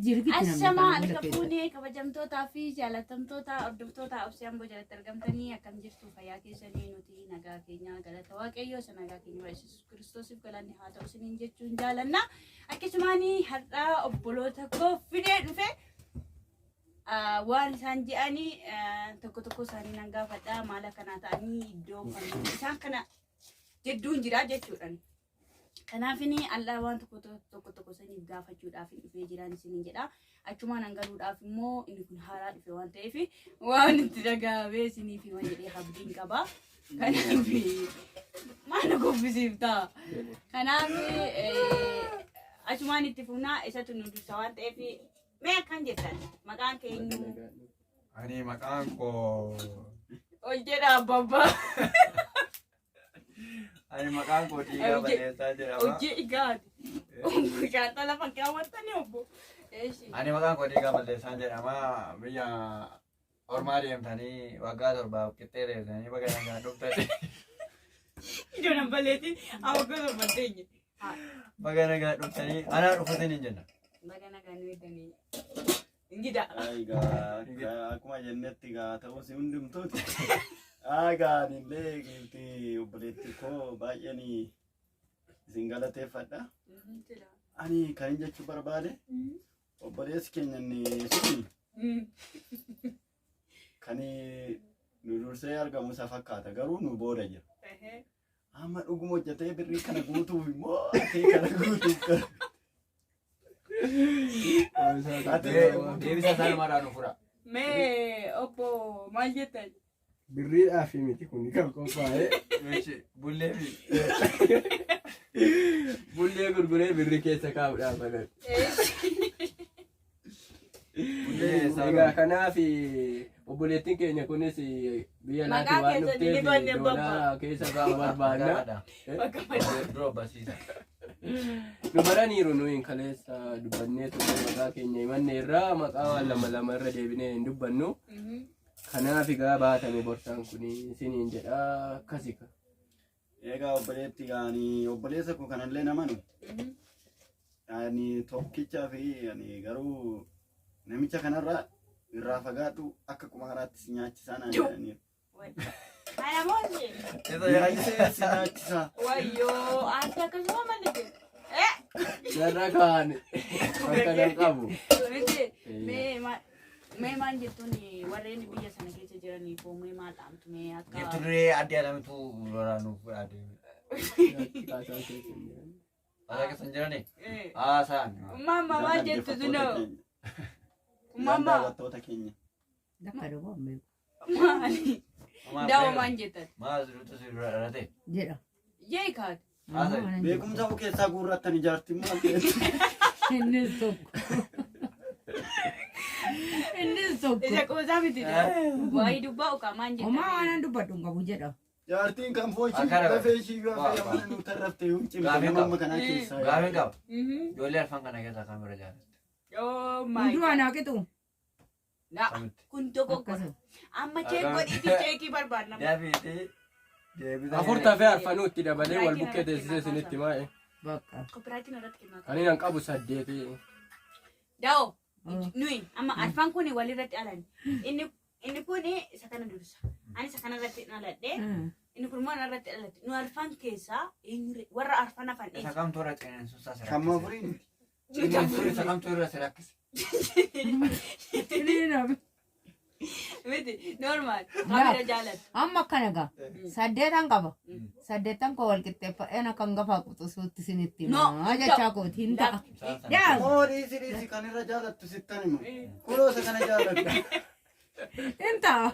Jirgitti namni Ashamaa kana hunda harka keessa. fuunee kabajamtootaa fi jaalatamtoota hordoftoota Obsee Amboo jalatti argamtanii akkam jirtu fayyaa keessanii nuti nagaa keenya galata Waaqayyoo isa nagaa keenya Yesuus Kiristoosiif galanni haa ta'u isiniin jechuun jaalanna. Akkasumaan har'aa obboloota koo fidee dhufe waan isaan je'anii tokko tokko isaanii nan gaafadha maal akkanaa ta'anii iddoo kan isaan kana jedduun jira jechuudhaan. Kanaafini Allah waan tokko tokko tokko isiniif gaafachuudhaaf hin dhufee jiraan isiniin jedha. Achumaan hangaluudhaaf immoo inni kun haaraa dhufe waan ta'eef waan itti dhaga'amee isiniif hima jedhee abdiin qaba. Kanaaf maal na gobbisiifta? Kanaaf achumaan itti fufnaa isatu nu dursa waan ta'eef mee akkan jettan maqaan keenyu Ani maqaan koo ol jedha abbaa. Ani maqaan koo Dhiigaa Balleessaa jedhama. Hojii igaati. Shaanxaa lafa kaawwattanii obbo. Eeshi. Ani maqaan koo Dhiigaa Balleessaa jedhama. Biyya ormaa deemtanii waggaa 7f qixxee deemtanii baga nagaan dhuftanii. Ijoo nan balleetti waggaa 7 teenye. Baga nagaan dhuftanii anaa dhufuutiin hin jenna. Baga nagaan nu eegdanii. Ingida. Egaa akkuma jennetti egaa ta'us hundumtuuti. Egaa anillee giifti obboleetti koo baay'een isin galateeffadha. Ani kan hin jechuu barbaade obboleessi keenya inni suni kan nu dursee argamu isa fakkaata garuu nu booda jira. Amma dhuguma hojjetee birrii kana guutuuf immoo atee kana guutuuf kana. Deebisa isaa namarraa nu fura. Mee obbo maal jettan? Birriidhaaf miti kun kan qophaa'e. Bullee fi Bullee gurguree birrii keessa kaa'uudhaaf banan. Egaa kanaaf obboleettiin keenya kunis biyya alaatti Maqaa waan keessan dhufteef ni banne doolaa keessa kaa'u barbaadna. Dura barsiisa. Nu baraniiru nuyi kaleessa dubbannee turre maqaa keenya himanne irraa maqaa waan lama lama irra deebinee hin dubbannu. Kanaaf egaa baatame borsaan kun isiniin jedha akkasika. Egaa obboleetti ani obboleessa koo kanallee namanu ani tokkichaa fi ani garuu namicha kanarraa irraa fagaadhu akka qumaaraatti si nyaachisaa naan jedhaniiru. Ana moosee. Nyaachisee si nyaachisaa. Wayyoo ante akkasuma malee. Jarra kaan bakka nan qabu. Miti mee maal mee maal jettuun warreen biyya sana keessa jiraniif hoo mee maal dhaamtu mee akka. Giifturree adde alamitu lolaa nuuf adeeme. Haasaan keessa hin jiran. Haasa keessa hin jirani? Eh, Haasaan. Mamma maal jettu sunoo? Mamma. Mamma Daawwattoota keenya. Lakka dhuguu hin beeku. maali? Daawwa maal jettan? Maal siruutu si dura dhalate? Jedha. Jee kaate. Haasa'e. Amma Beekumsa of keessaa guurrattan ijaarti maal ta'e? Innis tokko. Innis tokko. Isa qoosaa miti. Waayii dubbaa ukaa maal jettan? Homaa waan an dubbadhu hin qabu jedha. Jaartiin kan foonshii Akkana lafee ishii yoo Waa, hafee waa. mana nu tarrafte yoo cimte Gaafii nama qaba. amma kanaa keessaa. Gaafiin qaba. Mhm. Ijoollee arfan kana keessaa kam irra jaalatte? Oh my Hunduu God. anaa qixu. Na, Kamitti? kun dogoggora. Akkasuma. Amma cheek godhiitii cheekii barbaadna. Dafiitii deebisa. Afur tafee arfanuu itti dabalee wal bukkee teessisee isinitti maa'e. Bakka. Kopiraatiin irratti kennaa. Ani nan qabu saddeeti. Daa'o, nuyi amma arfan kun walirratti alan. Inni inni kun isa kana dursa. Ani isa kana irratti dhaladhe. Inni kun immoo ana irratti dhalate. Nu arfan keessaa eenyu warra arfan hafan Isa eenyu? kamtu irra ciniinsuun isaa si Kamma rakkise? afuriin miti. Ciniinsuun isa kamtu irra si rakkise? Miti normal. Kamira jaalatu. Amma akkana gaa. Saddeetan qaba. Saddeettan koo wal qixxeeffadheen akka hangafaa quxisuutti isinitti No. himaa jechaa kooti hin ta'a. Isaan sana. Yaa Moo dhiisi dhiisi kan irra jaalattu sittan himu. Kunoo isa kana jaalattu. hin ta'a.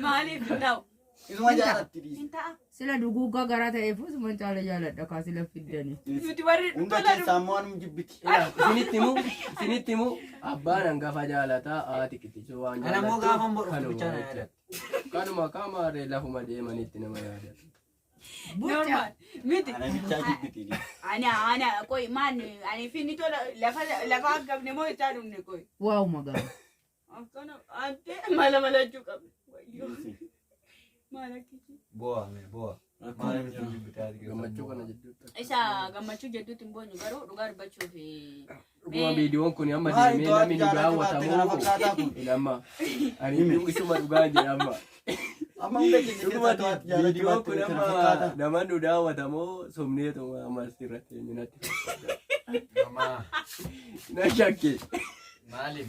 Maaliif hin ta'u? Isuma jaalatti dhiisi. Hin ta'a. Sila duguuggaa garaa ta'eef usuma caala jaaladha kaa sila fiddani. Nuti warri Hunda tola keessaa immoo anum jibbiti. Isinitti himu isinitti himu abbaan hangafa jaalataa haati qixxisuu waan Kana immoo gaafa hin godhu kanuma bichaa na jecha. yaadatte. Kanuma kaamaarree lafuma deemanitti nama yaadatu. Bucha. Normal. Miti. Ana bichaa jibbiti. Ana ana qoy maan ani finni tola lafa lafa hangafne moo isaa dhumne qoy. Waa'uma gaa. Akkana ante mala malachuu qabne. Wayyoo. Maal akkasii? Bu'aa mee bu'aa. Maaliif isin jibbitaa ati Gammachuu kana jidduutti. Isa gammachuu jedhuutti hin boonyu garuu dhugaa dubbachuuf Dhuguma viidiyoon kun amma Maali deemee to'atti namni nu jaalatti baatte kana daawwatamu. fakkaataa kun? Ilamma. Ani isuma dhugaa jedha amma. Amma hunda keenya Dhuguma keessaa to'atti jaalatti viidiyoon baatte kun kana amma fakkaataa. nama nu daawwatamoo somneetuma amma asirratti eenyu natti fakkaata. Amma Na shakke. maaliif?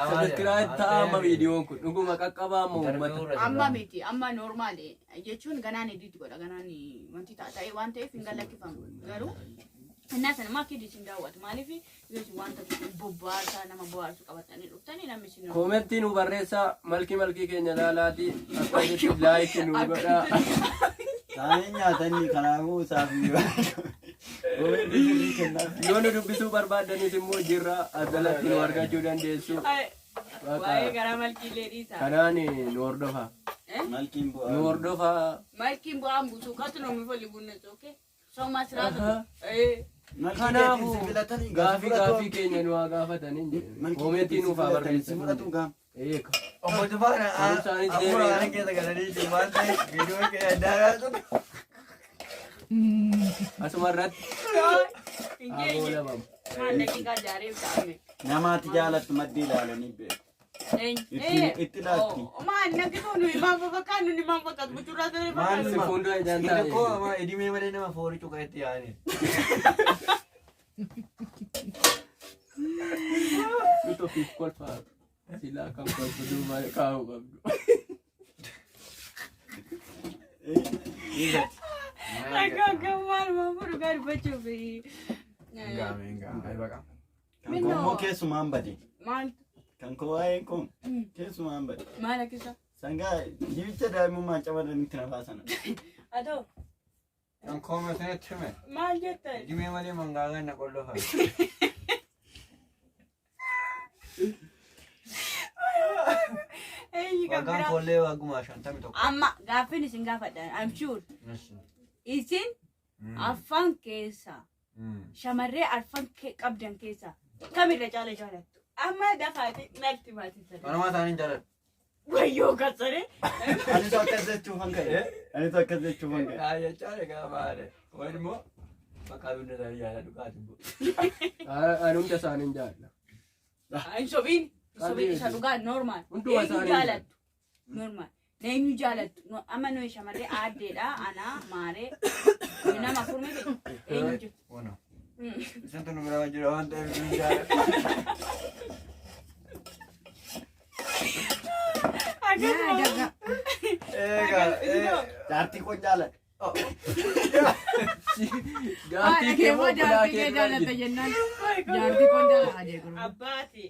Subscribe ta'a amma viidiyoon kun dhuguma qaqqabaa amma uummata. Amma miti, amma normaal jechuun ganaan edit godha, ganaan wanti ta'a ta'e waan ta'eef hin galakkifamu garuu innaa sana maa kiddi isin daawwatu maaliif yoo isin wanta bobbaarsaa nama bohaarsu qabatanii dhuftanii namni isin Koomentii nu barreessaa, malkii malkii keenya ilaalaati akkasitti like nu godhaa. Taa'anii nyaatanii kanaafuu isaaf koomentii sirrii kennaaf. Yoo nu dubbisuu barbaaddanis immoo jirra, as jalatti nu argachuu dandeessu. Waa'ee garaa malkiilee dhiisaa. Kanaan nu hordofaa. Malkiin bu'aa. Nu hordofaa. Malkiin bu'aan buusuu qatu nu mifolli okay? So masiraatu. Aha. Malkii Kanaafuu keetiin si filatanii gaafii fudhatu. gaafii keenya nu haa gaafatanii Malkii koomentii keetiin si nuuf haa filatanii si barreessan. fudhatu gaam. Eeka. Obbo Jufaan Barumsaanis akkuma deemeera. waan keessa galanii jiru waan ta'eef viidiyoo kee addaa raasuu. Asuma irratti Hin haa geenye. goolabamu. Maal daqiiqaa jaareef ta'ame. Namaatti jaalattu maddii ilaalanii beeku. Itti laatti. Maal nagitoo nuyi maal fakkaannu nuyi maal fakkaatu buchurraa ta'e fakkaatu. Si fuuldura ijaan Inni koo taa'e. amma idimee malee nama foorii cuqa itti yaa'anii. Nuti ofiif kolfaa. Silaa kan kolfu duuba kaa'uu qabdu. Akka akka maal maal dhugaa dubbachuuf. Gaame gaame baqa. Kan koo immoo keessumaan bade. Maal Kan koo waa'een koo keessumaan bade. maal akkisa? Sangaa jibicha daa'imummaan camadanitti na baasana. Haa ta'u Kan koo masinitti hime. maal jettan? Idimee malee mangaagaan na qollofa. Eenyu kan Waggaan biraa? koollee wagguma 51. Amma gaaffiin isin gaafadha. I'm sure. Isin afaan keessa shamarree arfan qabdan keessa kamirra caala jaalattu? Amma dafaati natti maatii. Wanumaa isaanii jaaladhu. Wayyoo kassaree. Anitu akkas jechuufan ka'e. Anitu akkas jechuufan ka'e. Jechaa egaa maale. Wayin immoo maqaa hunda isaanii jaaladhu kaati immoo. Ani hunda isaanii hin jaalladha. Hin sobiin. Hin sobiin isa dhugaa normal. Hunduma Eenyu isaanii jaalattu? Normal. Eenyu jaalattu? Amma nuyi shamarree aaddeedha. Anaa maaree. Nama afur miti. Eenyu jiru? Wono. Isintu nu bira jira waan ta'eef nu jaaladhu. Yaa daga. Egaa Jaartii koo jaaladha. Jaartii kee moo Haadha obbolaa jaartii kee kee dura jaalatta jirti? jennaan jaartii koon jaalladha jee gurguru. Abbaati.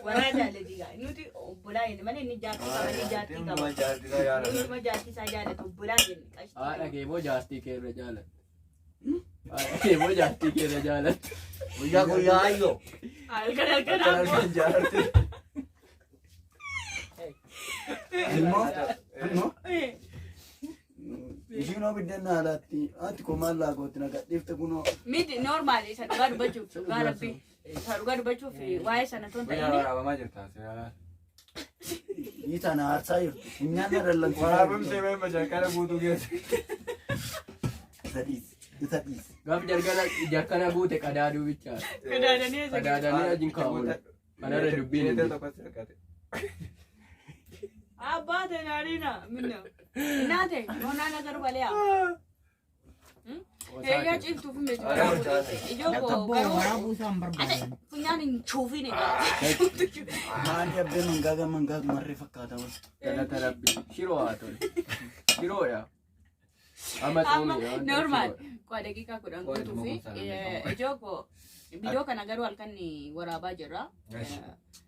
Waraa jaalladhi gaa. Nuti obbolaa jenne malee inni jaartii qaba inni jaartii qaba. Hunduma jaartii isaa jaaladhu. Hunduma jaartii isaa jaallatu obbolaa jenne qashtii. Haadha kee moo jaartii kee irra jaalatta? Haadha kee moo jaartii kee irra jaalatta? Guyyaa guyyaa ayyoo. Halkan halkan Halkan ammoo. halkan jaartii. Immoo immoo ishiinoo biddeen na alaatti haati koo maal laa gootti na gadhiifte kunoo. Miti normal isa dhugaa dubbachuuf dhugaa rabbi isa dhugaa dubbachuuf waa'ee sana toon Guyyaa ta'ini. waraabamaa jirta seera. Dhiitaa na aarsaa jirtu. Funyaan na dallansiisaa Waraabamtee jirtu. mee majalqala guutuu keessa. Isa dhiisi. Isa dhiisi. Gaaf jarkana guute qadaaduu bichaa. Qadaadanii eessa Qadaadanii ajiin kaa'u. Kanarra dubbiin hin jiru. Tokko sirqate. Abbaa ta'e minna. Naate noonaa nagar bale'a. Eegaa cimtuuf hin beeku. Ijoo Akka koo boo garuu waraabuu isaan barbaadan. funyaan hin cuufin egaa. Maali abbee mangaagaa mangaagu marree fakkaata wasu. Galata rabbi. Shiroo haa tole. Shiroodha. Amma Amma xoomi. normal. Kwa daqiiqaa 10 Qola guutuu fi dhuma kuusaa ijoo koo viidiyoo kana garuu halkan waraabaa jirra.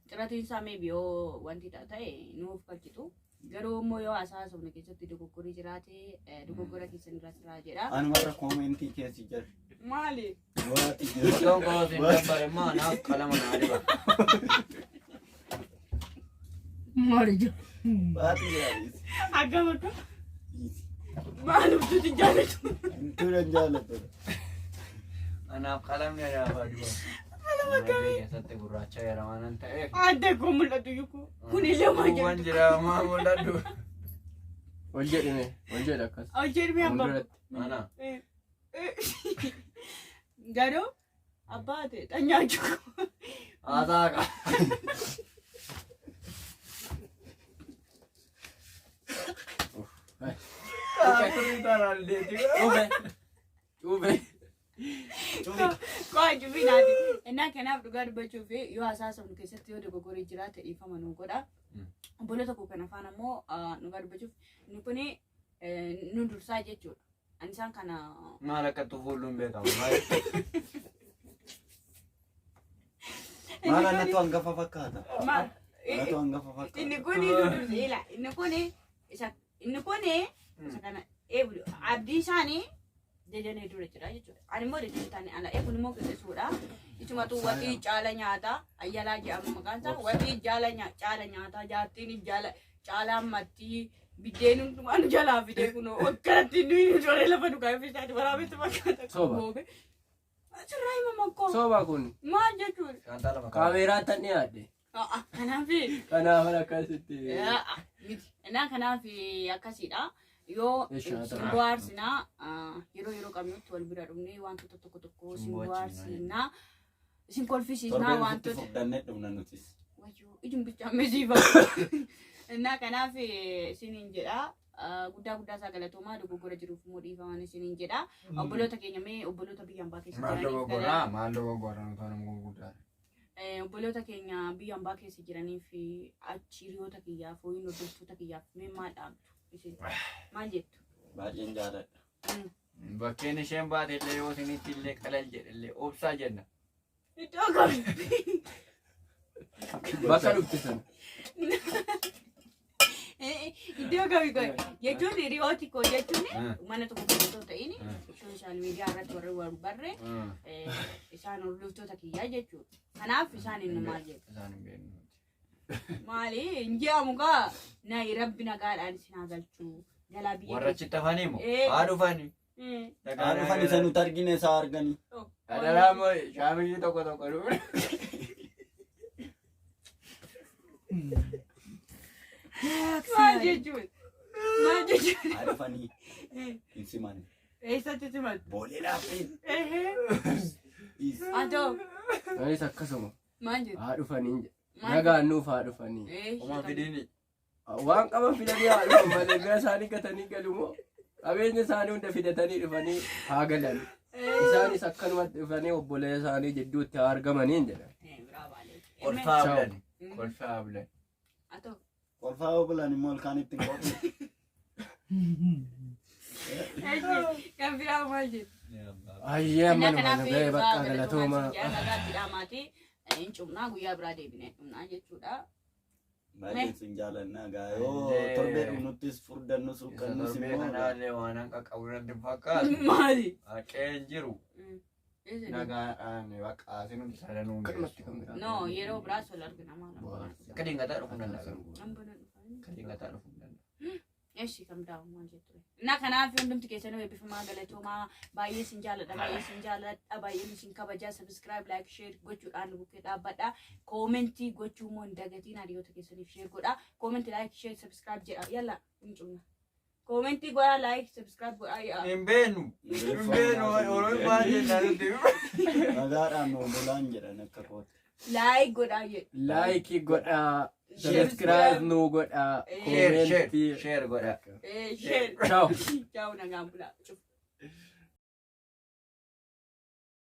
Xiratiin isaa mee biyoo wanti ta'e nuuf galchitu. Garuu immoo yoo haasaa haasofne keessatti dogoggorri jiraate dogoggora keessan irraa siraa jedha. Anumarra koomentii keessi jira. Maali? Waati jira. Otoon koo siin dabbare immoo anaaf qalama naa diba. Maali jiru? Waati jira dhiisi. Akkam akka? Dhiisi. Maaliif tuti jaalatu? Intuudhaan jaalladha. Anaaf qalamni anaaf haa dibamu. Qalama akkamii? Keessatti gurraacha jira waan ta'eef. Adda koo mul'atu yuku. Kun illee maal Waan jedhu? jira maa mul'adhu. Ol jedhime ol jedha akkas. Ol jedhime abbaa. Fuulduratti. Ana. Garuu abbaa ta'e xanyaachuu. Haasaa qaba. Cufe. Cufe. Qo'a jubinaati. Innaa kanaaf dhugaa dubbachuuf yoo haasawnu keessatti yoo dogoggorri jiraate dhiifama nu godha. Obboloota koo kan afaan ammoo dhugaa dubbachuuf inni kun nu dursaa jechuudha. Ani isaan kana Maal akka tufuulluun beekamu. Maal anatu hangafa fakkaata? Maal? Anatu hangafa fakkaata. Inni kun nu dursa. Ila inni kun isa inni kun isa kana eeblu abdii isaanii jajanee dura jira jechuudha. Ani immoo deddeebitaan ala eeblu immoo qixxisuudha. Isumatu waxii caala nyaata ayyalaa jedhama maqaan isaa waxii jaala caala nyaata jaartiin jaala caalaan mattii biddeen hundumaa nu jalaa fidee kunoo akkanatti nuyi nu ijoollee lafa nu kaa'ee fiisaati waraabessi fakkaata. Soba. Asirraa hima makkoo. Soba kun Maal jechuudha? Shaantaa lama kaa'u. kaameeraa tan dhiyaadhe. Kanaaf Kanaaf akkasitti. miti. Innaa kanaaf akkasiidha. Yoo Eeshaa isin ta'a. bohaarsinaa yeroo yeroo qabnutti wal bira dhufnee wantoota tokko tokko isin bohaarsinaa isin kolfisiisnaa Torbee ofitti wantoota furdannee dhumna nutis. Wayyoo ijum bichaan misiifa. Innaa kanaaf isiniin jedha. Guddaa guddaa isaa galatoomaa dogoggora jiruuf immoo dhiifaman isiniin jedha. Obboloota keenya mee obboloota biyya ambaa keessa Maal jiraniif dogoggoraa? Maal dogoggoraa? Nuti nama gurguddaa. Obboloota keenya biyya ambaa keessa jiranii fi achi hiriyoota kiyyaaf yookiin hordoftoota kiyyaaf mee maal dhaamtu isin? Maal jettu? Baay'een jaaladha. Bakkeen isheen baate illee yoo isinitti illee qalal jedhe illee obsaa jenna. Iddoo kam? Bakka dhufte sana. Iddoo kami koi? Jechuun hiriyooti koo jechuun mana tokko keessa osoo ta'in sooshaal miidiyaa irratti warri wal barre isaan hordoftoota kiyyaa jechuudha. Kanaaf isaan inni maal jedhu? Isaan hin beeknu. Maali hin jedhamu kaa nayi rabbi nagaadhaan isin haa galchuu galaa biyya Warra achitti hafanii moo? Eh. Haa dhufanii. Haa dhufan isa nuti argine isaa arganii. Adaraa moo shaamilli tokko tokko dhufu. Maal jechuun? Maal jechuun? Haa dhufanii hin simanne. Eessatti simatu? Boolee laaffeen. Atoo Anis akkasuma maal jettu? haa dhufanii jedha. Maal Nagaan nuuf haa dhufanii. Homaa fidiini. Waan qaban fidanii haa dhufan malee bira isaanii gatanii galu moo qabeenya isaanii hunda fidatanii dhufanii haa galan. Isaanis akkanumatti dhufanii obboleessa isaanii jidduutti haa argamaniin jedha. Kolfaa Ciao. bulan. Kolfaa bulan. Atoo Kolfaa yoo bulan immoo ilkaan ittiin qophii. kan biraa maal jettu? Ayyee amma Innaa numa kanaaf nagahee bakka galatoomaa. Nagaatti dhaamaati. Hin cumnaa guyyaa biraa deebinee dhumnaa jechuudha. Baay'een isin jaalanna gaa yoo Illee. torbee dhumnuttis furdannus Isa huqqannus torbee immoo kanaallee waan hanqa qabu irratti hin fakkaatu. Maali? Haqee hin jiru. Nagaadhaan bakka asiin sadanuu hin Akkanumatti geessu. kan biraa. No, yeroo biraas wal argina maal Akka dingataa dhufuu danda'a. Amma nan dhufa. Akka dingataa dhufuu danda'a. Eshi kam daa'u maal jettu. Na kanaaf hundumti keessanuu eebbifamaa galatoomaa baay'ee isin jaalladha baay'ee isin jaalladha baay'een isin kabajaa subscribe like share gochuudhaan nu bukkee dhaabbadha koomentii gochuu immoo hin dagatiin hiriyoota keessaniif share godha koomentii like share subscribe jedha yalla hin cumna koomentii godha like subscribe godha yaa. Hin beeknu. Hin beeknu. Oromoon baay'ee nuti. nagaadhaan nu bulaan jedhan akka kootti. Like godhaa jedhu. Laayikii godhaa, sabiskiraayib nuu godhaa, Share share koomentii. share godha. Share. Ciao. Ciao nagaan bulaa. Cuf.